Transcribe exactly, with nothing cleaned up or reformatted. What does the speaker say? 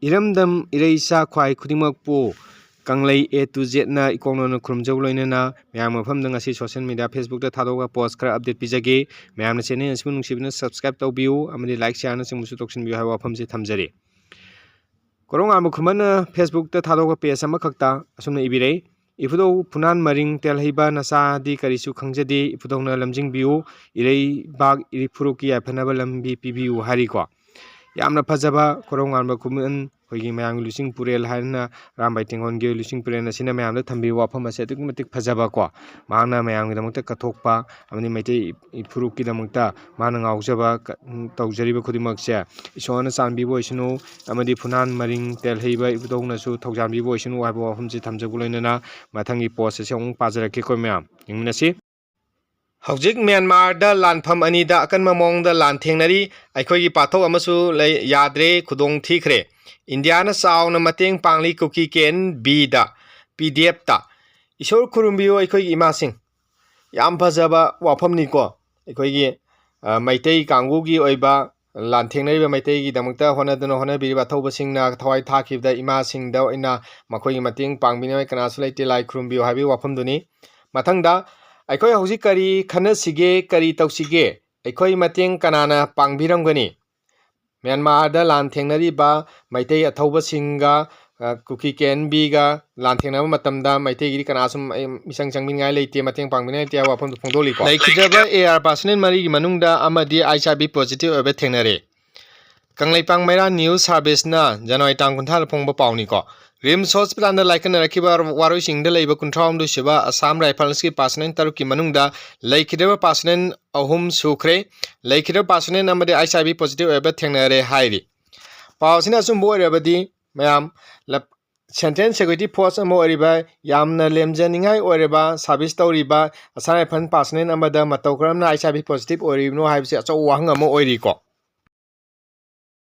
ꯏꯔꯝꯗꯝ ꯏꯔꯩꯆꯥ ꯈ꯭ꯋꯥꯏ ꯈꯨꯗꯤꯡꯃꯛꯄꯨ ꯀꯪꯂꯩ A to Zꯅ ꯏꯀꯣꯛꯅꯅ ꯈꯨꯔꯨꯝꯖꯕ ꯂꯣꯏꯅꯅ ꯃꯌꯥꯝ ꯃꯐꯝꯗ ꯉꯁꯤ social media Facebookꯇ ꯊꯥꯗꯣꯛꯑꯒ post ꯈꯔ update ꯄꯤꯖꯒꯦ꯫ ꯃꯌꯥꯝꯅ channel ꯑꯁꯤꯕꯨ ꯅꯨꯡꯁꯤꯕꯅ subscribe ꯇꯧꯕꯤꯌꯨ ꯑꯃꯗꯤ like, shareꯅꯆꯤꯡꯕꯁꯨ ꯇꯧꯁꯤꯟꯕꯤꯌꯨ ꯍꯥꯏꯕ ꯋꯥꯐꯝꯁꯤ ꯊꯝꯖꯔꯤ꯫ ꯀꯣꯔꯧꯉꯥꯟꯕ ꯈꯨꯃꯟꯅ Facebookꯇ ꯊꯥꯗꯣꯛꯄ post ꯑꯃꯈꯛꯇ ꯑꯁꯨꯝꯅ ꯏꯕꯤꯔꯦ: "ꯏꯄꯨꯗꯧ ꯐꯨꯅꯥꯟ ꯃꯔꯤꯡ ꯇꯦꯜꯍꯩꯕ ꯅꯆꯥꯗꯤ ꯀꯔꯤꯁꯨ ꯈꯪꯖꯗꯦ, ꯏꯄꯨꯗꯧꯅ ꯂꯝꯖꯤꯡꯕꯤꯌꯨ, ꯏꯔꯩꯕꯥꯛ ꯏꯐꯨꯔꯨꯞꯀꯤ ꯌꯥꯏꯐꯅꯕ ꯂꯝꯕꯤ ꯄꯤꯕꯤꯌꯨ" ꯍꯥꯏꯔꯤꯀꯣ꯫ ꯌꯥꯝꯅ ꯐꯖꯕ ꯀꯣꯔꯧꯉꯥꯟꯕ ꯈꯨꯃꯟ, ꯑꯩꯈꯣꯏꯒꯤ ꯃꯌꯥꯝꯒꯤ ꯂꯨꯆꯤꯡ ꯄꯨꯔꯦꯜ ꯍꯥꯏꯅ ꯑꯔꯥꯝꯕꯥꯏ ꯇꯦꯡꯒꯣꯜꯒꯤ ꯂꯨꯆꯤꯡ ꯄꯨꯔꯦꯜ ꯑꯁꯤꯅ ꯃꯌꯥꯝꯗ ꯊꯝꯕꯤꯕ ꯋꯥꯐꯝ ꯑꯁꯦ ꯑꯗꯨꯛꯀꯤ ꯃꯇꯤꯛ ꯐꯖꯕꯀꯣ꯫ ꯃꯍꯥꯛꯅ ꯃꯌꯥꯝꯒꯤꯗꯃꯛꯇ ꯀꯠꯊꯣꯛꯄ ꯑꯃꯗꯤ ꯃꯩꯇꯩ ꯏꯐꯨꯔꯨꯞꯀꯤꯗꯃꯛꯇ ꯃꯥꯅ ꯉꯥꯎꯖꯕ ꯀ-, ꯇꯧꯖꯔꯤꯕ ꯈꯨꯗꯤꯡꯃꯛꯁꯦ ꯏꯁꯣꯔꯅ ꯆꯥꯟꯕꯤꯕ ꯑꯣꯏꯁꯅꯨ ꯑꯃꯗꯤ ꯐꯨꯅꯥꯟ ꯃꯔꯤꯡ ꯇꯦꯜꯍꯩꯕ ꯏꯕꯨꯙꯧꯅꯁꯨ ꯊꯧꯖꯥꯟꯕꯤꯕ ꯑꯣꯏꯁꯅꯨ ꯍꯥꯏꯕ ꯋꯥꯐꯝꯁꯤ ꯊꯝꯖꯕ ꯂꯣꯏꯅꯅ ꯃꯊꯪꯒꯤ post ꯑꯁꯤ ꯑꯃꯨꯛ ꯄꯥꯖꯔꯛꯀꯦꯀꯣ ꯃꯌꯥꯝ꯫ ꯌꯦꯡꯃꯤꯟꯅꯁꯤ꯫ ꯍꯧꯖꯤꯛ ꯃ꯭ꯌꯥꯟꯃꯥꯔꯗ ꯂꯥꯟꯐꯝ ꯑꯅꯤꯗ ꯑꯀꯟꯕ ꯃꯑꯣꯡꯗ ꯂꯥꯟ ꯊꯦꯡꯅꯔꯤ꯫ ꯑꯩꯈꯣꯏꯒꯤ ꯄꯥꯊꯣꯛ ꯑꯃꯁꯨ ꯂꯩ, ꯌꯥꯗ꯭ꯔꯦ, ꯈꯨꯗꯣꯡ ꯊꯤꯈ꯭ꯔꯦ꯫ ꯏꯟꯗꯤꯌꯥꯅ ꯆꯥꯎꯅ ꯃꯇꯦꯡ ꯄꯥꯡꯂꯤ ꯀꯨꯀꯤ ꯀꯦ ꯑꯦꯟ ꯕꯤꯗ, ꯄꯤ ꯗꯤ ꯑꯦꯐꯇ꯫ ꯏꯁꯣꯔ ꯈꯨꯔꯨꯝꯕꯤꯌꯨ ꯑꯩꯈꯣꯏꯒꯤ ꯏꯃꯥꯁꯤꯡ꯫ ꯌꯥꯝ ꯐꯖꯕ ꯋꯥꯐꯝꯅꯤꯀꯣ꯫ ꯑꯩꯈꯣꯏꯒꯤ, ꯑ, ꯃꯩꯇꯩ ꯀꯥꯡꯕꯨꯒꯤ ꯑꯣꯏꯕ ꯂꯥꯟꯊꯦꯡꯅꯔꯤꯕ ꯃꯩꯇꯩꯒꯤꯗꯃꯛꯇ ꯍꯣꯠꯅꯗꯨꯅ ꯍꯣꯠꯅꯕꯤꯔꯤꯕ ꯑꯊꯧꯕꯁꯤꯡꯅ ꯊꯋꯥꯏ ꯊꯥꯈꯤꯕꯗ ꯏꯃꯥꯁꯤꯡꯗ ꯑꯣꯏꯅ ꯃꯈꯣꯏꯒꯤ ꯃꯇꯦꯡ ꯄꯥꯡꯕꯤꯅꯕ ꯀꯅꯥꯁꯨ ꯂꯩꯇꯦ, ꯂꯥꯏ ꯈꯨꯔꯨꯝꯕꯤꯌꯨ ꯍꯥꯏꯕꯒꯤ ꯋꯥꯐꯝꯗꯨꯅꯤ꯫ ꯃꯊꯪꯗ, ꯑꯩꯈꯣꯏ ꯍꯧꯖꯤꯛ ꯀꯔꯤ ꯈꯟꯅꯁꯤꯒꯦ, ꯀꯔꯤ ꯇꯧꯁꯤꯒꯦ? ꯑꯩꯈꯣꯏ ꯃꯇꯦꯡ ꯀꯅꯥꯅ ꯄꯥꯡꯕꯤꯔꯝꯒꯅꯤ? ꯃ꯭ꯌꯥꯟꯃꯥꯔꯗ ꯂꯥꯟ ꯊꯦꯡꯅꯔꯤꯕ ꯃꯩꯇꯩ ꯑꯊꯧꯕꯁꯤꯡꯒ, ꯑ, ꯀꯨꯀꯤ ꯀꯦ ꯑꯦꯟ ꯕꯤꯒ ꯂꯥꯟ ꯊꯦꯡꯅꯕ ꯃꯇꯝꯗ ꯃꯩꯇꯩꯒꯤꯗꯤ ꯀꯅꯥꯁꯨ, ꯑ, ꯃꯤꯆꯪ ꯆꯪꯕꯤꯅꯤꯡꯉꯥꯏ ꯂꯩꯇꯦ, ꯃꯇꯦꯡ ꯄꯥꯡꯕꯤꯅꯤꯡꯉꯥꯏ ꯂꯩꯇꯦ ꯍꯥꯏꯕ ꯋꯥꯐꯝꯗꯨ ꯐꯣꯡꯗꯣꯛꯂꯤꯀꯣ꯫ ꯂꯩꯈꯤꯗ꯭ꯔꯕ ꯑꯦ ꯑꯥꯔ personnel ꯃꯔꯤꯒꯤ ꯃꯅꯨꯡꯗ ꯑꯃꯗꯤ ꯑꯩꯆ ꯑꯥꯏ ꯚꯤ positive ꯑꯣꯏꯕ ꯊꯦꯡꯅꯔꯦ꯫ ꯀꯪꯂꯩꯄꯥꯛ ꯃꯩꯔꯥ news serviceꯅ ꯖꯅꯋꯥꯔꯤ ꯇꯥꯡ ꯀꯨꯟꯊ꯭ꯔꯥꯗ ꯐꯣꯡꯕ ꯄꯥꯎꯅꯤꯀꯣ꯫ ꯔꯤꯝꯁ ꯍꯣꯁꯄꯤꯇꯥꯜꯗ ꯂꯥꯏꯀꯠꯅꯔꯛꯈꯤꯕ ꯋꯥꯔꯣꯏꯁꯤꯡꯗ ꯂꯩꯕ ꯀꯨꯟꯊ꯭ꯔꯥ ꯍꯨꯝꯗꯣꯏ ꯁꯨꯕ ꯑꯁꯥꯝ ꯔꯥꯏꯐꯜꯁꯀꯤ personnel ꯇꯔꯨꯛꯀꯤ ꯃꯅꯨꯡꯗ ꯂꯩꯈꯤꯗ꯭ꯔꯕ personnel ꯑꯍꯨꯝ ꯁꯨꯈ꯭ꯔꯦ꯫ ꯂꯩꯈꯤꯗ꯭ꯔꯕ personnel ꯑꯃꯗꯤ ꯑꯩꯆ ꯑꯥꯏ ꯚꯤ positive ꯑꯣꯏꯕ ꯊꯦꯡꯅꯔꯦ ꯍꯥꯏꯔꯤ꯫ ꯄꯥꯎ ꯑꯁꯤꯅ ꯑꯆꯨꯝꯕ ꯑꯣꯏꯔꯕꯗꯤ ꯃꯌꯥꯝ ꯂꯞ-, Central Security Force ꯑꯃ ꯑꯣꯏꯔꯤꯕ, ꯌꯥꯝꯅ ꯂꯦꯝꯖꯅꯤꯡꯉꯥꯏ ꯑꯣꯏꯔꯕ service ꯇꯧꯔꯤꯕ ꯑꯁꯥꯝ ꯔꯥꯏꯐꯜ personnel ꯑꯃꯗ ꯃꯇꯧ ꯀꯔꯝꯅ ꯑꯩꯆ ꯑꯥꯏ ꯚꯤ positive ꯑꯣꯏꯔꯤꯕꯅꯣ ꯍꯥꯏꯕꯁꯤ ꯑꯆꯧꯕ ꯋꯥꯍꯪ ꯑꯃ ꯑꯣꯏꯔꯤꯀꯣ꯫